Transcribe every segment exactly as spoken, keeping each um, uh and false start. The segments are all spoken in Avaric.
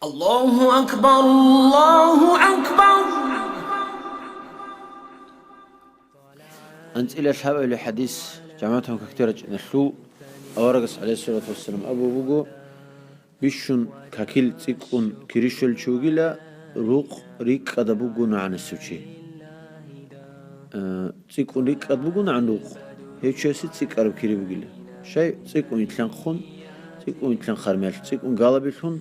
Аллагьу акбар, Аллагьу акбар. АнцӀила лъабабилеб хӀадис, жамагӀатгун какде рачӀиналъул, аварагас, гӀалайгьиссалату вассалам, абулеб буго: бищун какил цӀикӀкӀун кири щолев чи вугила, рукъ рикӀкӀадаб бугони гӀанасев чи. Э, цӀикӀкӀун рикӀкӀад бугони гӀан рукъ, гьев чиясе цӀикӀкӀараб кири бугила. Щай? ЦӀикӀкӀун итлъанхъун, цӀикӀкӀун итлъанхъ гьармиялъ, цӀикӀкӀун галабилъун,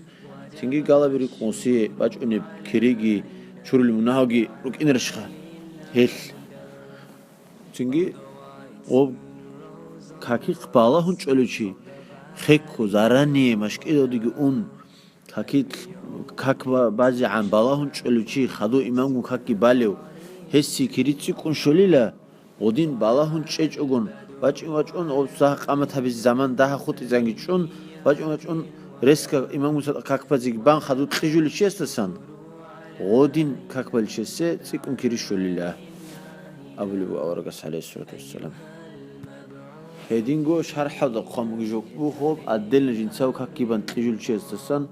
цинги галаби рукӀун гъосие бачӀунеб кириги чурулеб мунагьалги рукӀинарищха гьелъ? Цинги гъоб какихъ балагьун чӀолев чи, хекко, зарание машкӀидалдеги ун, какилъ как ба-, базегӀан балагьун чӀолев чи, хадув имамгун какги балев, гьесие кири цӀикӀкӀун щолила, гъодин балагьун чӀечӀогун, вачӀун-вачӀун, гъоб сагьа къамат гьабизе заман дагьа хутӀизанги чӀун, вачӀун-вачӀун, ресго имамгун цадахъ как базеги бан хадув кьижулев чиясдасан, гъодин как балев чиясе цӀикӀкӀун кири щолила, абулеб буго аварагас, гӀалайгьиссалату вассалам. Гьединго шархӀалда хъван бугеб жо буго, гьоб отдельно жинцаго какги бан кьижулев чиясдасан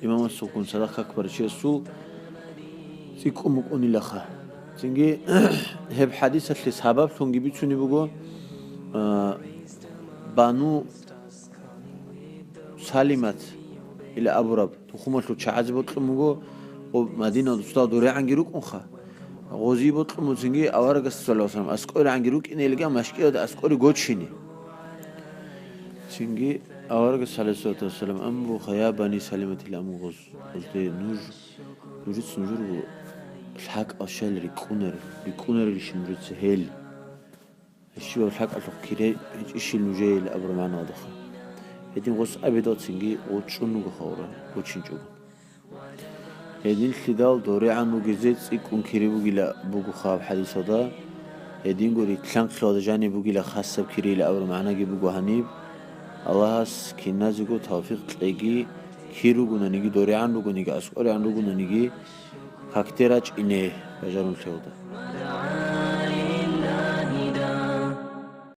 имамасухъгун цадахъ как барав чиясул цӀикӀкӀун букӀунилаха. Цинги гьеб хӀадисалъе сабаблъунги бицунеб буго, а, Бану Салимат ила абураб тухумалъул чагӀазе бокьун буго, гъоб Мадиналда цо дагьаб дорегӀанги рукӀунха. Гъозие бокьун буго цинги аварагасда, саллаллагьу гӀалайгьи вассалам, аскӀоре рагӀанги рукӀине, илган машкӀиялда аскӀоре гочине. Цинги аварагас, гӀалайгьиссалату вассалам, абун бугоха: «Я Бани Салимат», ила абун буго гъоз-, гъозде, нуж, нужецин журго лъабкъал щайилан рикӀкӀунарел, рикӀкӀунарелищ нужеца гьел? Щибаб лъабкъалъухъ кири гьечӀищил нужее, ила абураб магӀналдаха. Гьедин гъос абидал цинги гъов чӀун вуго хавураб, гочинчӀогун. Гьединлъидал дорегӀан ругезе цӀикӀкӀун кири бугила бугоха гьаб хӀадисалда, гьединго рилълъанхъиялда жаниб бугила хасаб кири, ила абураб магӀнаги буго гьаниб. Аллагьас киназего тавфикъ кьеги, кир ругонаниги, дорегӀан ругониги, аскӀорегӀан ругонаниги, какде рачӀине бажарулъиялда.